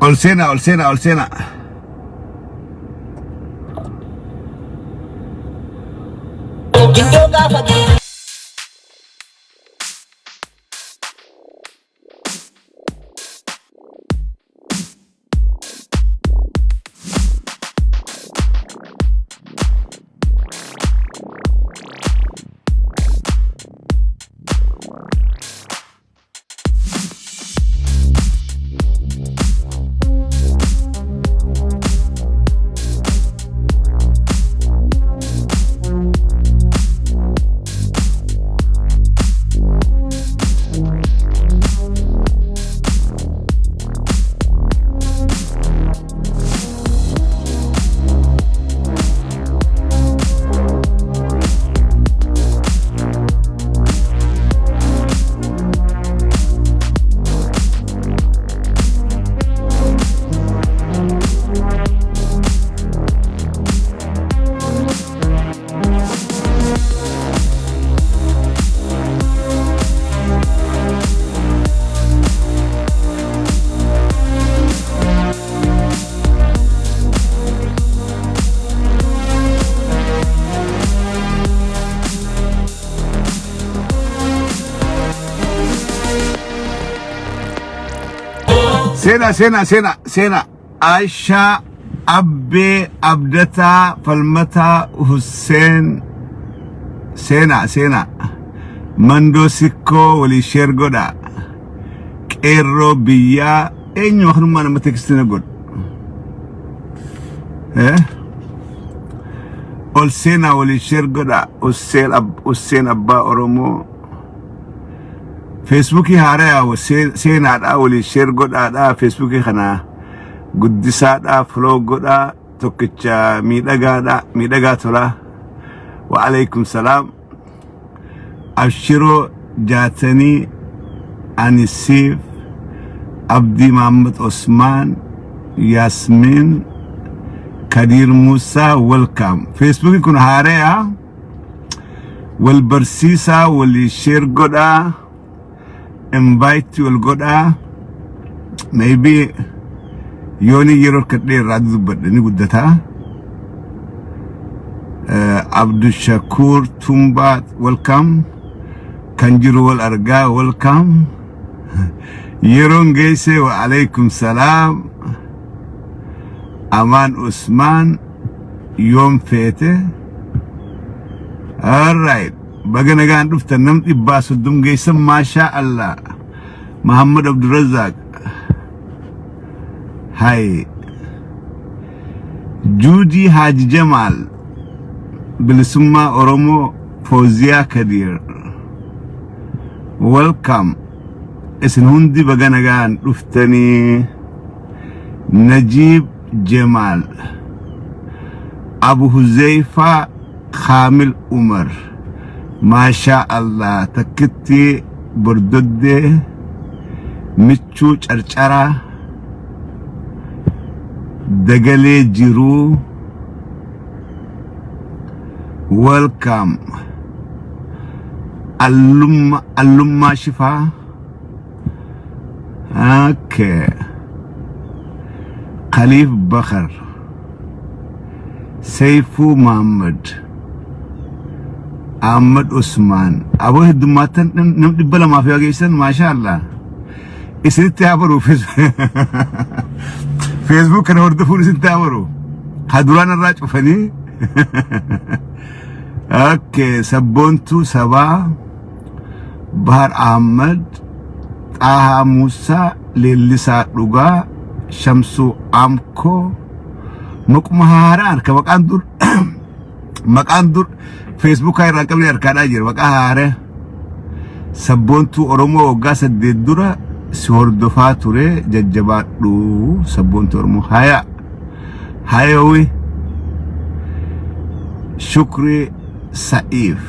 Ol seenaa, ol seenaa, ol seenaa. Iddoo gaafa Seenaa, seenaa, seenaa, seenaa. Aishaa Abbee Abdataa Falmataa Husseen seenaa, seenaa. Mandoo Sikkoo walii share godhaa. Qeerroo biyyaa eenyu akkanummaa nama text na godhu. Eh? Ol seenaa walii share godhaa. Husseen Abbaa Oromoo. Feesbuukii haarayaa seenaadhaa walii share godhaadhaa. Feesbuukii kana guddisaadhaa follow godhaa tokkicha miidhagaadhaa miidhagaa tolaa. Wa alaikum salaam. Abshiroo Jaatanii Anisiif Abdii Mahammad Osmaan Yaasmiin Kadiir Muusaa welcome. Feesbuukiin kun haarayaa wal barsiisaa walii share godhaa invite wal godhaa maybe yooni yeroo kadhee irraa dubbadhe ni guddataa. Abdushakuur Tumbaa welcome. Kan jiru wal argaa welcome. Yeroon geesse wa alaikum salaam. Amaan Usmaan yoom feete. Alright. Baga nagaan dhuftan nam 130 geessan maashaa Allah. Muhammad Abdurrazzaq. Hay. Juudii Haaji Jamaal. Bilisummaa Oromoo Fooziyaa Kadiir. Welcome. Isin hundi baga nagaan dhuftanii. Najiib Jemaal. Abu Huzeyfaa Kaamil Umar. Maashaa Allah takkitti bordoddee michuu carcaraa dagalee jiruu welcome allumma allummaa shifaa okay Khaliif Bakar Seifuu Muhammad Ahmad Usmaan aboo heddummaattan nam 200 fi hageessan maashaa Allah isinitti haa baru Facebook kana hordofuun isinitti haa baru ka duraan irraa cufanii okay sabboontuu sabaa Bahar Ahmad Xaahaa Muusaa Leellisaa Dhugaa Shamsuu Amkoo maquma haaraan ka maqaan dur maqaan dur feesbuukaa irraa qabne harkaadhaa jira maqaa haaraa sabboontuu Oromoo waggaa 8 dura si hordofaa ture jajjabaadhu sabboontuu Oromoo haya hayawi Shukri Sa'iif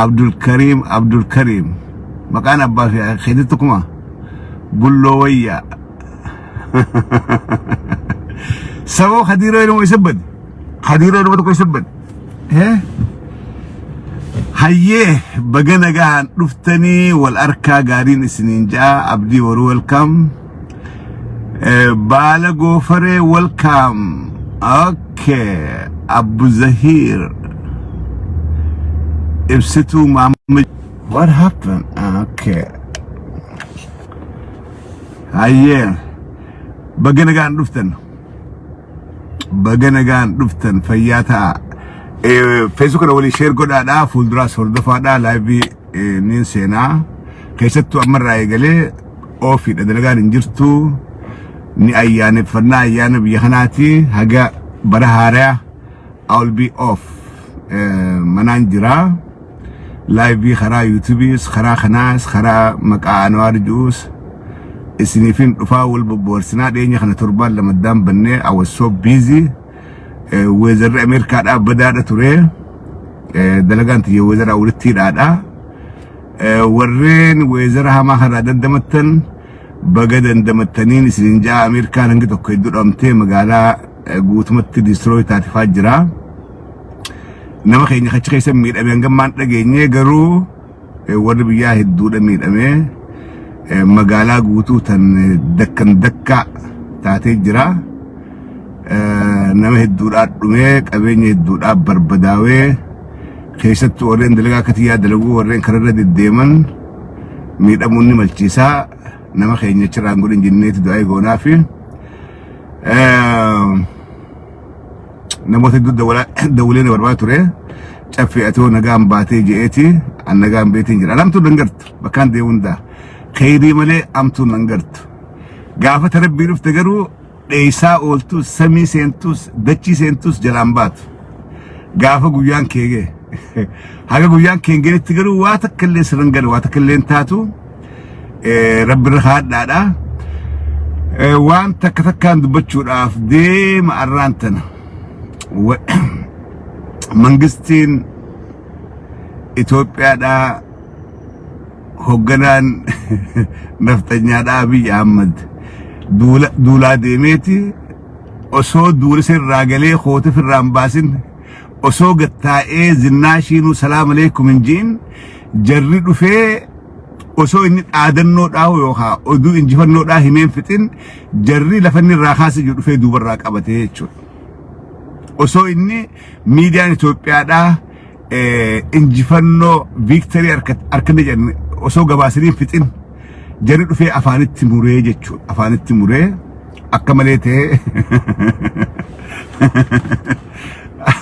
Abdulkariim Abdulkariim maqaan abbaa fi keetii tokkuma bulloo wayyaa saboo Khadiiroo ilmoo isa bade Khadiiroo ilmoo tokko isa bade hayyee baga nagaan dhuftanii wal arkaa gaariin isiniin ja'a abdii waruu welcome. Baala Goofaree, welcome. Okay. Abbu Zahir. Ibsituu Muhammad. What happened? Okay. Hayyee. Baga nagaan dhuftan. Baga nagaan dhuftan, fayyaa ta'a. Facebook kana walii share godhaadhaa, fuulduraas hordofaadhaa, live niin seenaa. Keessattuu ammarraa eegalee off iidha, dalagaan hin jirtu. Ni ayyaaneffannaa ayyaana biyya kanaati, haga bara haaraa I will be off. Manaan jiraa. Live karaa YouTubeis, karaa kanaas, karaa maqaa Anwaar Juus isiniifin dhufaa, wal bobboorsinaa. Dhiyeenya kana torbaan lamaddaan bannee, I was so busy. Weather ri Ameerikaadhaa badaadha ture. Dalagaan tiyya weather aa walitti hidhaadha. Warreen weather a hamaa kanarraa dandamattan, baga dandamattaniin isinin ja'a. Ameerikaan hangi tokko hedduu dhamtee magaalaa guutumatti destroy taatifaa jira. Nama keenya achi keessa miidhame hangammaan dhageenye, garuu warri biyyaa hedduudha miidhame, magaalaa guutuu tan dakkan dakka taatee jira. Nama hedduudhaa dhumee, qabeenya hedduudhaa barbadaawee, keessattuu warreen dalagaa akka xiyyaa dalaguu, warreen kararra deddeeman miidhamuun ni malchiisaa. Nama keenya achirraan godhin jenneeti du'aa goonaa fi namoota hedduu dawwalee na barbaada ture. Caffee atoo nagaan baatee je'eeti, an nagaan beetiin jira. Amtuu nan gartu, bakkaan deemu hundaa kheyrii malee amtuu nan gartu. Gaafa tarabbii dhufte garuu dheeysaa ooltus, samii seentus, dachii seentus jalaan baatu. Gaafa guyyaan kee ga'e, haga guyyaan kee hin ga'etti garuu waa takka illee sirran galu, waa takka illee hin taatu. Rabbi irra haadhaadha. Waan takka takkaan dubbachuudhaaf deema arraan tana. Mangistiin Itoophiyaadhaa, hoogganaan naftanyaadhaa Abiy Ahmad duulaa deemeeti, osoo duula irraa galee kootif irraa hin baasin, osoo gattaa'ee zinnaashiinuu salaam aleekum hin jiin, jarri dhufee osoo inni dhaadannoo dhaahu yookaan oduu injifannoodhaa himeen fixin, jarri lafa inni irraa kaasee jiru dhufee duubarraa qabatee jechuudha. Osoo inni miidiyaan Itoophiyaadhaa injifannoo victory harkanne jedhan osoo gabaasanii fixin, jarri dhufee afaanitti muree jechuudha. Afaanitti muree akka malee ta'ee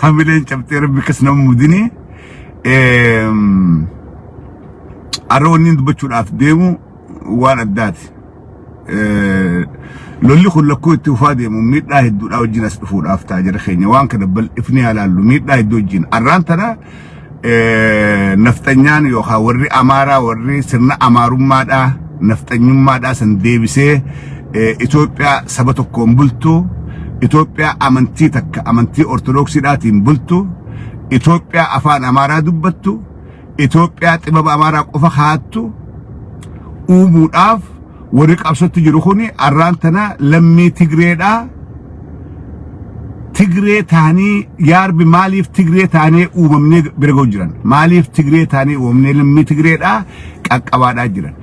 hamileen cabxee, rabbi akkas nama mudini. Har'a wanni dubbachuudhaaf deemu waan addaati. Lolli kun lakkoo itti fufaa deemu miidhaa hedduudhaa wajjin as dhufuudhaaf ta'a jira keenya. Waan kana bal'ifnee ilaallu, miidhaa hedduu wajjin. Arraan tana nafxanyaan yookaan warri Amaaraa, warri sirna Amaarummaadhaa, nafxanyummaadhaa san deebisee Itoophiyaa saba tokkoon bultu, Itoophiyaa amantii takka, amantii Ortodoksiidhaatiin bultu, Itoophiyaa afaan Amaaraa dubbattu, Itoophiyaa xibaba Amaaraa qofa kaattu uumuudhaaf warri qabsotti jiru kuni arraan tana lammii Tigreedhaa. Tigree ta'anii yaarbi maaliif Tigree ta'anii uumamnee bira ga'u jiran? Maaliif Tigree ta'anii uumamnee lammii Tigreedhaa qaqqabaadhaa jiran?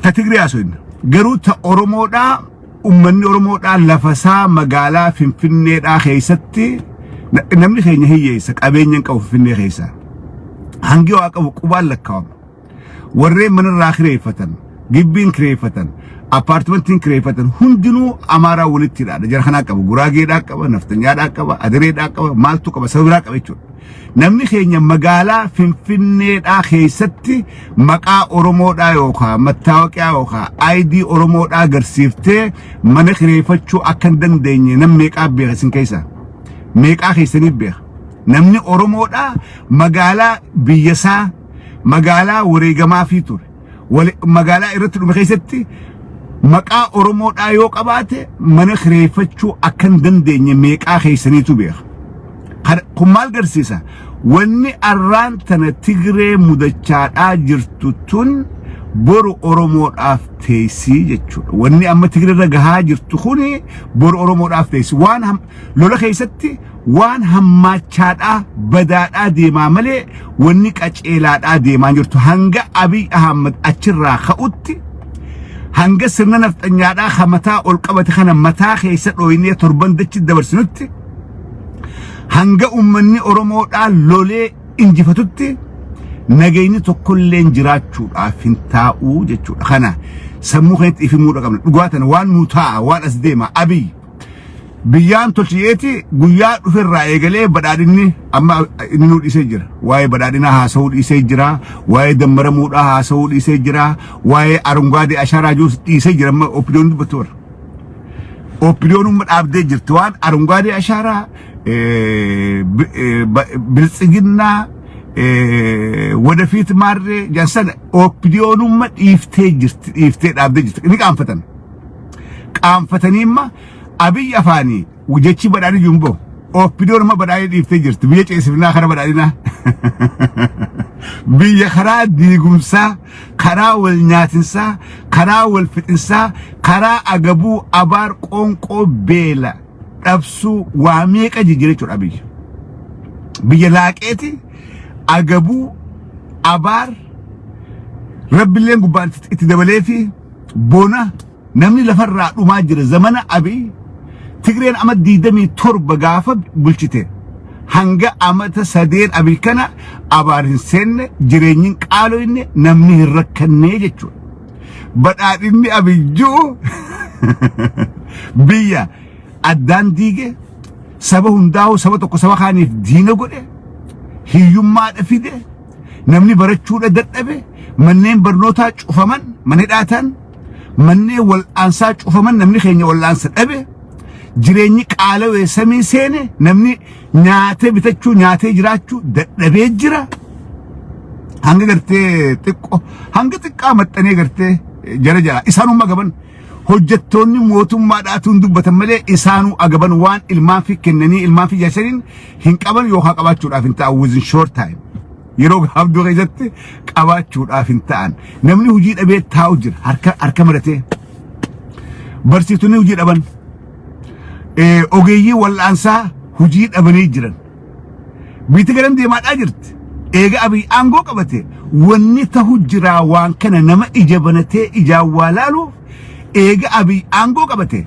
Ta Tigree haasofna. Garuu ta Oromoodhaa, ummanni Oromoodhaa lafasaa magaalaa Finfinneedhaa keessatti, namni keenya hiyyeessa, qabeenya hin qabu Finfinnee keessa. Hangi waa qabu qubaan lakkaawama. Warreen manarraa kireeffatan, gibbiin kireeffatan, apartment iin kireeffatan hundinuu Amaaraa walitti hidhaadha. Jara kanaa qaba, Guraageedhaa qaba, Naftanyaadhaa qaba, Adireedhaa qaba, maaltu qaba, saba biraa qaba jechuudha. Namni keenya magaalaa Finfinneedhaa keessatti maqaa Oromoodhaa yookaan mattaawoqiyaa yookaan ID Oromoodhaa agarsiiftee mana kireeffachuu akka hin dandeenye nam meeqaa beeka isin keessaa? Meeqaa keessaniif beeka? Namni Oromoodhaa magaalaa biyyasaa, magaalaa wareegamaafii ture, magaalaa irratti dhume keessatti maqaa Oromoodhaa yoo qabaate mana kireeffachuu akka hin dandeenye meeqaa keessaniitu beeka? Kun maal garsiisa? Wanni arraan tana Tigree mudachaadhaa jirtu tun boru Oromoodhaaf teessii jechuudha. Wanni amma Tigree irra gahaa jirtu kuni boru Oromoodhaaf teessi. Waan lola keessatti waan hammaachaadhaa badaadhaa deemaa malee wanni qaceelaadhaa deemaa jirtu, hanga Abiy Ahmad achirraa ka'utti. Hanga sirna nafxanyaadhaa ka mataa ol qabate kana mataa keessa dhooynee torban dachi dabarsinutti, hanga ummanni Oromoodhaa lolee injifatutti, nageenyi tokkolleen jiraachuudhaaf hin taa'uu jechuudha. Kana sammuu keenyatti ifimuudha qabna. Dhugaa tana waan nu taa'a, waan as deema. Abiy biyyaan tolchiyeeti guyyaa dhuferraa eegalee badhaadhinni amma inni nu dhiisee jira. Waa'ee badhaadhinaa haasa'uu dhiisee jira. Waa'ee dammaramuudhaa haasa'uu dhiisee jira. Waa'ee አረንጓዴ አሻራ juus dhiisee jira. Amma OPDOn dubbattu warra. OPDOn umma dhaabdee jirti waan አረንጓዴ አሻራ, biltsiginnaa, ወደፊት maarree jansan OPDOn umma dhiiftee jirti, dhiiftee dhaabdee jirti. Ni qaanfatan. Qaanfatanii imma Abiy afaanii jechi badhaadhi jumbo. OPDOn amma badhaadhii dhiiftee jirti. Biyya ceesifnaa kara badhaadhinaa. Biyya karaa diigumsaa, karaa wal nyaatinsaa, karaa wal fixinsaa, karaa agabuu, abaar, qoonqoo, beela dhabsuu waa meeqa jijjiira jechuudha biyya. Biyya laaqeeti agabuu, abaar, rabbilleen gubbaan itti dabalee fi bona namni lafarraa dhumaa jira. Zamana Abiy Tigreen ama 27 gaafa bulchite, hanga amata 3 Abiy kana abaar hin seenne, jireenyin qaaloyne, namni hin rakkannee jechuudha. Badhaadhinni Abiyyuu biyya addaan diige, saba hundaa'u saba tokko saba kaaniif diina godhe, hiyyummaadha fide, namni barachuudha dadhabe, manneen barnootaa cufaman, mana hidhaatan, manneen wal'aansaa cufaman, namni keenya wal'aansa dhabe, jireenyi qaalawee samii seene, namni nyaatee bitachuu, nyaatee jiraachuu dadhabee jira. Hanga gartee xiqqoo, hanga xiqqaa maxxanee gartee jara jala isaanuma gaban hojjettoonni mootummaadhaatu hin dubbatan malee, isaanuu agaban waan ilmaan fi kennanii ilmaan fi jaashaniin hin qaban yookaan qabaachuudhaaf hin ta'an. Within short time, yeroo gabaabduu keessatti qabaachuudhaaf hin ta'an. Namni hojii dhabee taa'u jira, harka harka maratee. Barsiisonni hojii dhaban, ogeeyyii wal'aansaa hojii dhabanii jiran. Biyyi garan deemaadhaa jirti. Eega Abiy aangoo qabate wanni tahu jira. Waan kana nama ija banatee ijaan waa laaluuf, eega Abiy aangoo qabate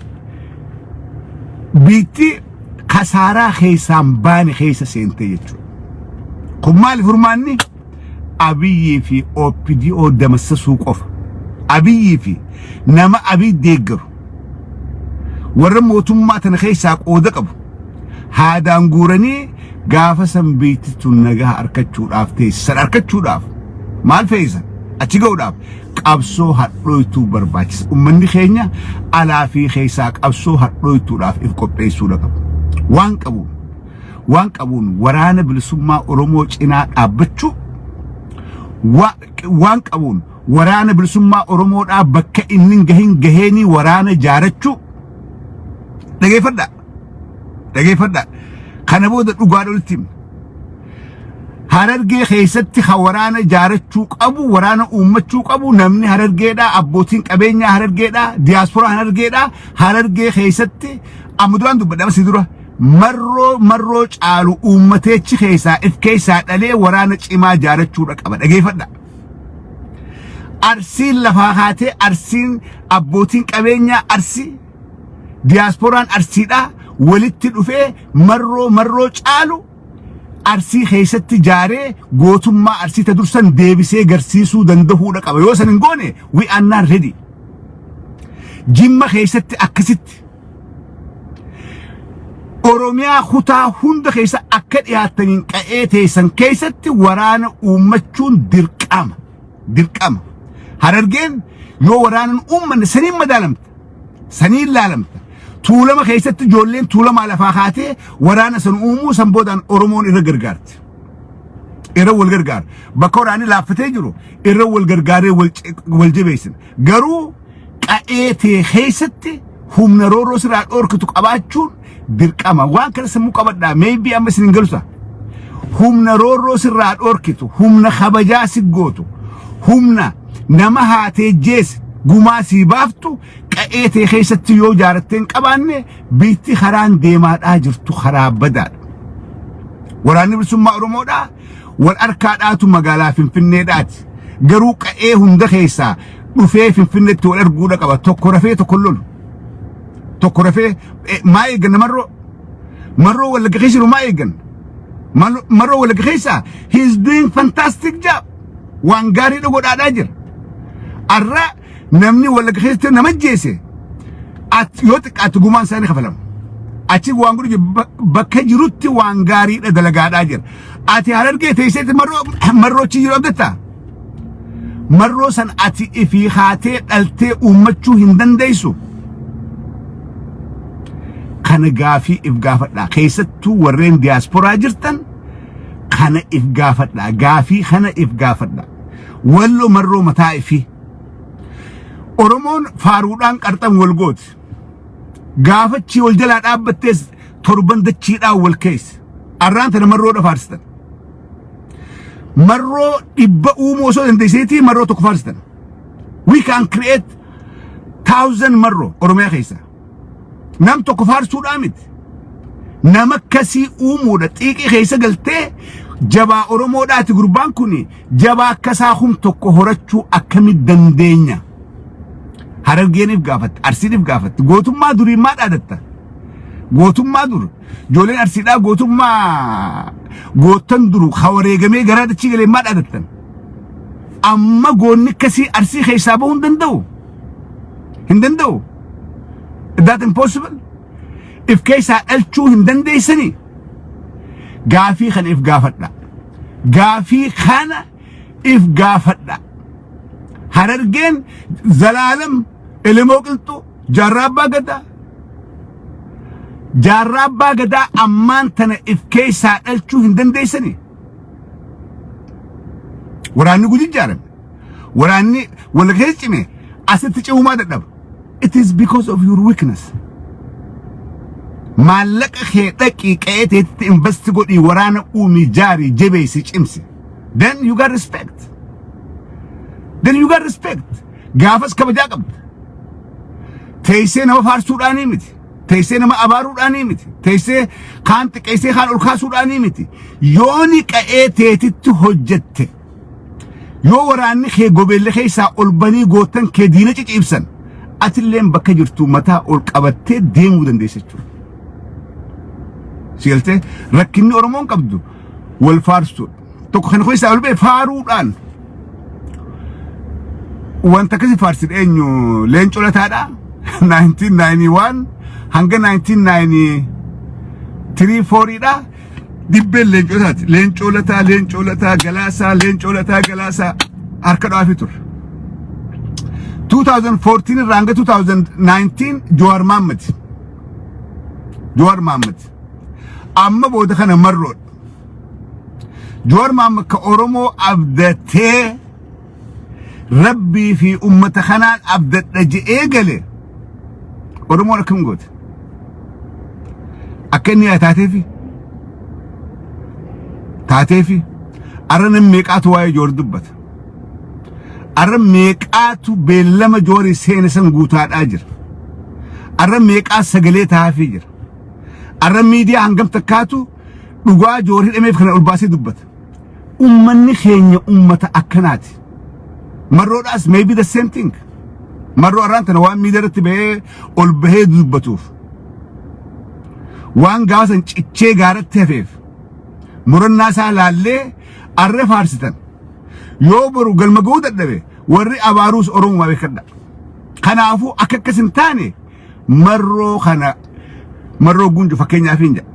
biitti kasaaraa keessaan baane keessa seente jechuudha. Kun maali furmaanni? Abiyyii fi OPDO damassasuu qofa. Abiyyii fi nama Abiy deeggaru, warra mootummaa tana keessaa qooda qabu haadaan guuranii gaafa san biitti tun nagaa argachuudhaaf teessisan. Argachuudhaaf maal fe'isan? Achi ga'uudhaaf qabsoo hadhooytuu barbaachisa. Uummanni keenya alaa fi keessaa qabsoo hadhooytuudhaaf if qopheessuudha qabu. Waan qabuun waraana bilisummaa Oromoo cinaa dhaabbachuu, waan qabuun waraana bilisummaa Oromoodhaa bakka inni hin gahin gaheenii waraana jaarachuu. Dhageeffadhaa. Dhageeffadhaa. Kana booda dhugaa olitti himna. Harargee keessatti ha waraana jaarachuu qabu, waraana uummachuu qabu, namni Harargeedhaa, abbootiin qabeenyaa Harargeedhaa, diyaasporaa Harargeedhaa, Harargee keessatti amma duraan dubbadha si dura marroo marroo caalu uummateechi keessaa if keessaa dhalee waraana cimaa jaarachuudha qaba. Dhageeffadha. Arsiin lafaa kaatee, Arsiin, abbootiin qabeenyaa Arsii, diyaaspooraan Arsiidhaa walitti dhufee marroo marroo caalu Arsii keessatti jaaree gootummaa Arsii ta dursan deebisee garsiisuu danda'uudha qaba. Yoo san hin goone, we are not ready. Jimma keessatti akkasitti, Oromiyaa kutaa hunda keessa akka dhiyaattaniin qa'ee teessan keessatti waraana uummachuun dirqama. Dirqama. Harargeen yoo waraanan uummanne saniin madaalamta. Saniin laalamta. Tuulama keessatti ijoolleen Tuulamaa lafaa kaatee waraana san uumuu, san boodaan Oromoon irra gargaarti. Irra wal gargaara. Bakka waraanni laaffatee jiru irra wal gargaaree wal jabeessina. Garuu qa'ee tee keessatti humna rooroo sirraa dhoorkitu qabaachuun dirqama. Waan kana sammuu qabadhaa. Maybe amma isin hin galusa. Humna rooroo sirraa dhoorkitu, humna kabajaa si gootu, humna nama haatee jeese gumaa sii baaftu qa'ee tee keessatti yoo jaarattee hin qabaanne, biitti karaan deemaadhaa jirtu karaa badaadha. Waraanni bilisummaa Oromoodhaa wal harkaadhaatu magaalaa Finfinneedhaati. Garuu qa'ee hunda keessaa Dhufee Finfinneetti wal arguudha qaba. Tokko rafee tokko lolu. Tokko rafee maa eegganna Marroo? Marroo Wallagga keessa jiru maa eegganna? Marroo Wallagga keessa he is doing fantastic job. Waan gaarii godhaadhaa jira. Arra namni Wallagga keessatti nama ajjeese yoo xiqqaatti gumaan isaanii kafalama. Achi waan godhu bakka jirutti waan gaariidha dalagaadhaa jira. Ati Harargee teesseetti Marroo Marroochi jiru abdattaa? Marroo san ati ifii haatee dhaltee uummachuu hin dandeessu. Kana gaafii if gaafadhaa. Keessattuu warreen diyaasporaa jirtan kana if gaafadhaa. Gaafii kana if gaafadhaa. Wallo Marroo mataa ifii. Oromoon faaruudhaan qarxan wal gooti. Gaafachii wal jalaa dhaabbattees torban dachiidhaan wal keessa. Arraan tana Marroodha faarsitan. Marroo 100 uumuu osoo dandeesseetii Marroo tokko faarsitan. We can create 1000 Marroo Oromiyaa keessa. Nam tokko faarsuudhaa miti. Nama akkasii uumuudha. Xiiqii keessa galtee jabaa Oromoodhaati gurbaan kun, jabaa akkasaa 1000 horachuu akkamit dandeenya? Harargeeniif gaafatte, Arsiiniif gaafatte, gootummaa durii maa dhaadatta? Gootummaa dur, ijoolleen Arsiidhaa gootummaa goottan duru hawareegamee garaa dachii galee maa dhaadattan? Amma goonni akkasii Arsii keessaa bahuu hin danda'u. Hin danda'u. Is that impossible? If keessaa dhalchuu hin dandeessanii? Gaafii kana if gaafadha. Gaafii kana if gaafadha. Harargeen Zalaalam Elemoo Qilxuu, Jaarraa Abbaa Gadaa. Jaarraa Abbaa Gadaa ammaan tana if keessaa dhalchuu hin dandeessanii? Waraanni Guji ijaarame. Waraanni wal keessa cime asitti cimumaa dadhaba. It is because of your weakness. Maallaqa kee dhaqii qe'ee teetitti invest godhii, waraana uumii, jaarii, jabeessi, cimsi. Then you got respect. Then you got respect. Gaafas kabajaa qabda. Teessee nama faarsuudhaanii miti. Teessee nama abaaruudhaanii miti. Teessee kaan xiqqeessee kaan ol kaasuudhaanii miti. Yooni qa'ee teetitti hojjette. Yoo waraanni kee gobeelle keessaa ol banii gootan kee diina ciciibsan. Atilleen bakka jirtu mataa ol qabattee deemuu dandeessa jechuudha. Si galtee, rakkinni Oromoon qabdu wal faarsuudha. Tokko kan keessaa ol ba'e faaruudhaan wanta akkasii faarsin eenyu? Leencoo Lataadha. 1991 hanga 1993 fooriidha. Dibbeen Leencoo Lataati. Leencoo Lataa, Leencoo Lataa, Galaasaa, Leencoo Lataa, Galaasaa harka dhawaafii ture. 2014 irraa hanga 2019 Jawaar Mohammad. Jawaar Mohammad. Amma booda kana Marroodha. Jawaar Mohammad ka Oromoo abdatee Rabbii fi ummata kanaan abdadha je'ee gale, Oromoon akkam goote? Akka inni taateefi arra nam meeqaatu waa'ee Joor dubbata? Arra meeqaatu beellama Joorii seene san guutaadhaa jira? Arra meeqaa sagalee taafii jira? Arra miidiyaa hangam takkaatu dhugaa Joor hidhameef kana ol baasee dubbata? Ummanni keenya ummata akkanaati. Marroodhaas maybe the same thing. Marroo arraan tana waan miidiyaa irratti bahee ol bahee dubbatuuf, waan gaafa cichee gaaratti hafeef, murannaa isaa laallee arra faarsitan. Yoo boru galma ga'uu dadhabe, warri abaaruus Oromoo beekadha. Kanaafuu akka akkas hin taane Marroo kana, Marroo Gunju fakkeenyaaf hin jedha.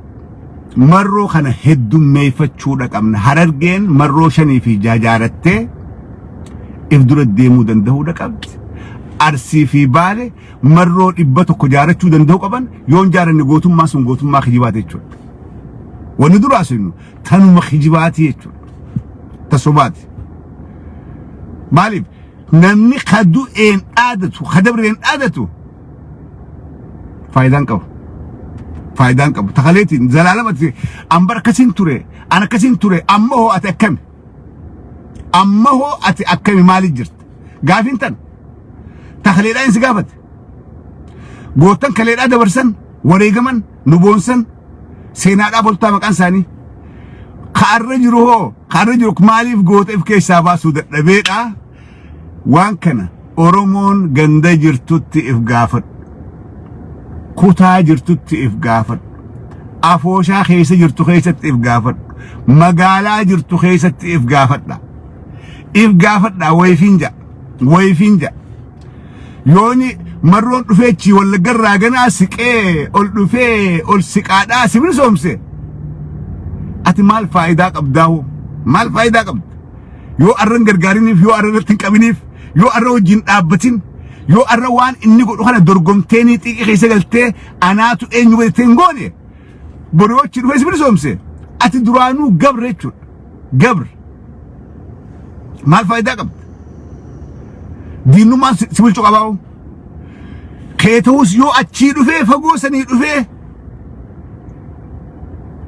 Marroo kana heddummeeffachuudha qabna. Harargeen Marroo shanii fi jaajaarattee if dura deemuu danda'uudha qabdi. Arsii fi Baale Marroo 100 jaarachuu danda'uu qaban. Yoon jaaranne gootummaa sun gootummaa kijibaati jechuudha. Wanni duraa sinu tanuma kijibaati jechuudha. Tasobaati. Maaliif namni ka du'een dhaadatu, ka dabreen dhaadatu faayidaan qabu? Faayidaan qabu. Takaleetiin zalaalamatti an bar akkasiin ture, an akkasiin ture, amma hoo ati akkami? Amma hoo ati akkami, maaliif jirta? Gaafiin tan. Takaleedhaan si gaafate. Goottan kaleedhaa dabarsan, wareegaman, nu boonsan, seenaadhaaf oltaa maqaan isaanii. Kaarra jiru hoo, kaarra jiru maaliif goota if keessaa baasuu dadhabeedha? Waan kana Oromoon ganda jirtutti if gaafadhu. Kutaa jirtutti if gaafadhu. Afooshaa keessa jirtu keessatti if gaafadhu. Magaalaa jirtu keessatti if gaafadha. If gaafadha wayifiin ja'a. Wayifiin ja'a. Yooni marroon dhufee chii wallaggarraa ganaa siqee ol dhufee ol siqaadhaa si bilisoomse. Ati maal faayidaa qabdaa hoo? Maal faayidaa qabda? Yoo arran gargaariniif, yoo arra irratti hin qabiniif, yoo arra wajjin dhaabbatin, yoo arra waan inni godhu kana dorgomteenii xiiqii keessa galtee anaatu eenyu godhattee hin goone, boru yoo achi dhufee si bilisoomse ati duraanuu gabra jechuudha. Gabra. Maal faayidaa qabda? Diinummaan si bulchu qabaa'u. Kee ta'us yoo achii dhufee fagoo sanii dhufee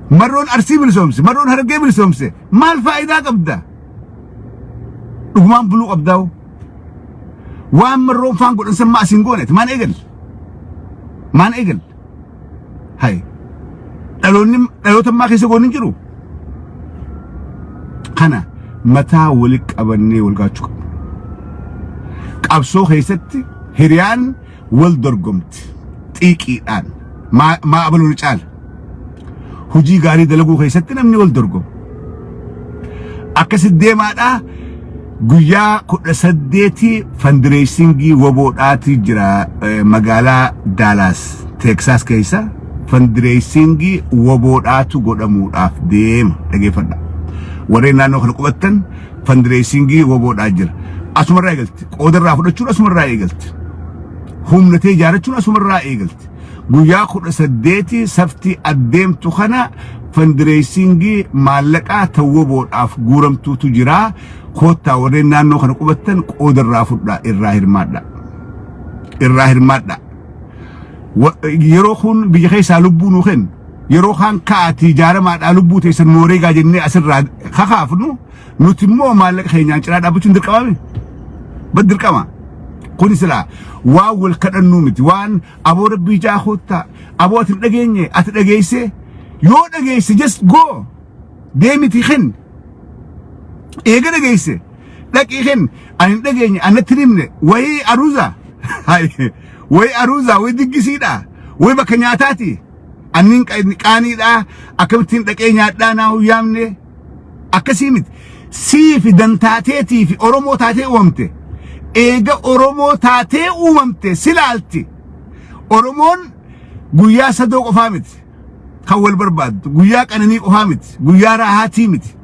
marroon Arsii bilisoomse, marroon Harargee bilisoomse, maal faayidaa qabda? Dhugumaan buluu qabdaa'u. Waan marroon faan godhan san maa asiin gooneeti? Maan eegalle? Maan eegalle? Hay. Dhaloonni dhaloota ammaa keessa goon hin jiru. Kana mataa wali qabannee wal gaachuu qabna. Qabsoo keessatti hiriyaan wal dorgomti. Xiiqiidhaan. Maa abaluu ni caala. Hojii gaarii dalaguu keessatti namni wal dorgoma. Akkasitti deemaadhaa guyyaa 18 fundraisingii woboodhaati jira magaalaa Daalaas Teeksaas keessa fundraisingii woboodhaatu godhamuudhaaf deema dhageeffadha. Warreen naannoo kana qubattan fundraisingii woboodhaa jira. Asumarraa eegalti. Qoodarraa fudhachuun asumarraa eegalti. Humnatee ijaarrachuun asumarraa eegalti. Guyyaa 18 safti addeemtu kana fundraisingii maallaqaa tawwaboodhaaf guuramtuutu jira. Koottaa warreen naannoo kana qubattan qoodarraa fudhaa irraa hirmaadha. Irraa hirmaadha. Yeroo kun biyya keessaa lubbuu nuu kennu. Yeroo kaan ka'aatii ijaaramaadhaa lubbuu teessan mooreegaa jennee asirraa kakaafnu nuti immoo maallaqa keenyaan cinaa dhaabbachuun dirqamame. Bad dirqama. Kun silaa waan wal kadhannuu miti. Waan aboo rabbii jaa koottaa aboo ati hin dhageenye ati dhageesse yoo dhageesse just go deemiti kenni. Eega dhageesse dhaqii kenni. Ani hin dhageenye anatti hin himne wayii aruuza wayii aruuza wayii diggisiidha wayii bakka nyaataati. Annin qaaniidha akkamittiin dhaqee nyaadhaa naa hin yaamne akkasii miti. Sii fi dantaateetii fi Oromoo taatee uumamte. Eega Oromoo taatee uumamte silaalti. Oromoon guyyaa sadoo qofaa miti kan wal barbaaddu. Guyyaa qananii qofaa miti. Guyyaa raahaatii miti.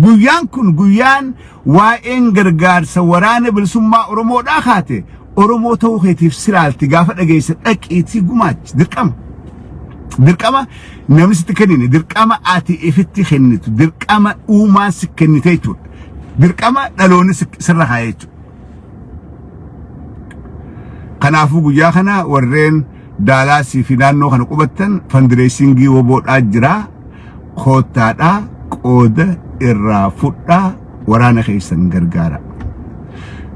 Guyyaan kun guyyaan waa'een gargaarsa waraana bilisummaa Oromoodhaa kaate Oromoo ta'uu keetiif silaalti gaafa dhageesse dhaqiitii gumaachi dirqama. Dirqama namni sitti kennine dirqama ati ifitti kennitu dirqama uumaan si kennite jechuudha. Dirqama dhaloonni sirra kaa'e jechuudha. Kanaafuu guyyaa kana warreen Daalaasii fi naannoo kana qubattan fundraisingii woboodhaa jira. Koottaadhaa qooda irraa fudhaa waraana keessan gargaara.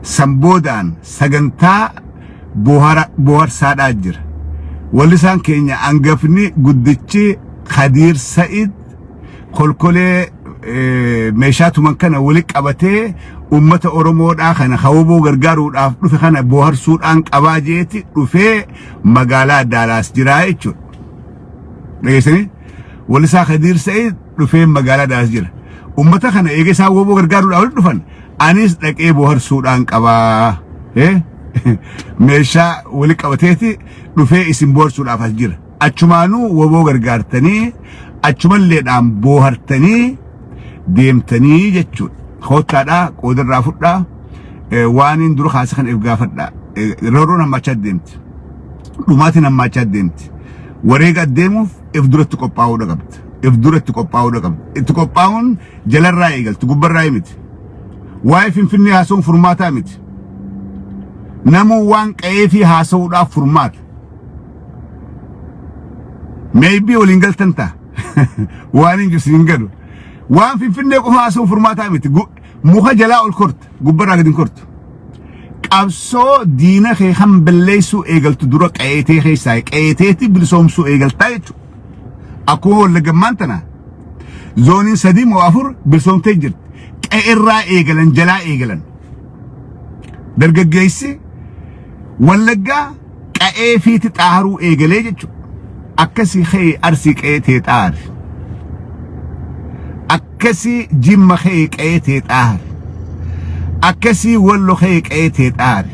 San boodaan sagantaa bohaarsaadhaa jira. Wallisaan keenya hangafni guddichi Khadiir Sa'id kolkolee meeshaa tuman kana wali qabatee ummata Oromoodhaa kana hawoboo gargaaruudhaaf dhufe kana bohaarsuudhaan qabaa jeeti dhufee magaalaa Daalaas jiraa jechuudha. Dhageessanii? Wallisaa Khadiir Sa'id dhufee magaalaa Daalaas jira. Ummata kana eega isaan woboo gargaaruudhaaf walitti dhufan anis dhaqee bohaarsuudhaan qabaa. Meeshaa wali qabateeti dhufee isin bohaarsuudhaaf as jira. Achumaanuu woboo gargaartanii achumalleedhaan boohartanii deemtanii jechuudha. Koottaadhaa qoodarraa fudhaa waan hin dura kaase kan if gaafadhaa. Roorroon hammaachaa deemti. Dhumaatiin hammaachaa deemti. Wareega adeemuuf if duratti qophaa'uudha qabda. If duratti qophaa'uudha qabda. Itti qophaa'uun jalarraa eegalti gubbarraa miti. Waa'ee Finfinnee haasa'uun furmaataa miti. Namuu waan qa'ee fi haasa'uudhaaf furmaata. Maybe waliin galtan ta'a. Waan hin jiru hin galu. Waan Finfinnee qofa haasa'uun furmaataa miti. Muka jalaa ol korta. Gubbarraa gadi hin kortu. Qabsoo diina kee kan balleessuu eegaltu dura qe'eetee keessaa qe'eeteetti bilisoomsuu eegaltaa jechuudha. Akkuma wallaggammaan tana zooniin sadii moo afur bilisoomtee jirti. Qe'eerraa eegalan jalaa eegalan. Dargaggeessi Wallaggaa qa'ee fiiti xaaruu eegalee jechuudha. Akkasii ka'ee Arsii qa'ee tee xaari. Akkasii Jimma ka'ee qa'ee tee xaari. Akkasii Wallo ka'ee qa'ee tee xaari.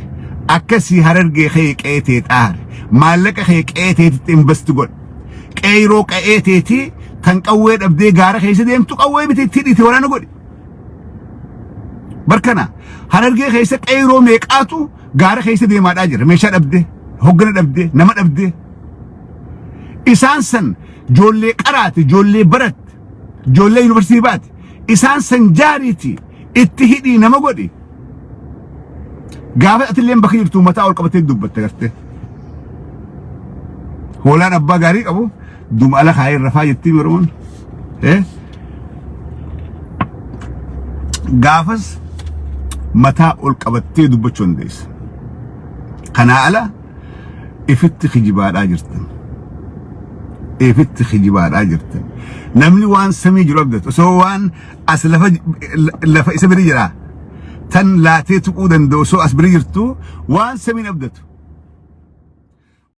Akkasii Harargee ka'ee qa'ee tee xaari. Maallaqa kee qa'ee teetitti invest godhi. Qeeyroo qa'ee teetii tan qawwee dhabdee gaara keessa deemtu qawwee biti itti hidhiiti waraana godhi. Barkana Harargee keessa qeeyroo meeqaatu gaara keessa deemaadhaa jira. Meeshaa dhabdee, hoggana dhabdee, nama dhabdee. Isaan san ijoollee qaraate, ijoollee baratte, ijoollee yuunivarsiitii baate. Isaan san jaariiti itti hidhii nama godhi. Gaafa atillee bakka jirtu mataa ol qabatee dubbatte gartee. Hoolaan abbaa gaarii qabu duma ala kaayee rafaa jettii Oromoon. Eh? Gaafas mataa ol qabattee dubbachuu dandeessa. Kanaa ala ifitti kijibaadhaa jirtan. Ifitti kijibaadhaa jirtan. Namni waan samii jiru abdatu osoo waan as lafa lafa isa bira jira tan laatee tuquu danda'u osoo as bira jirtu waan samiin abdatu.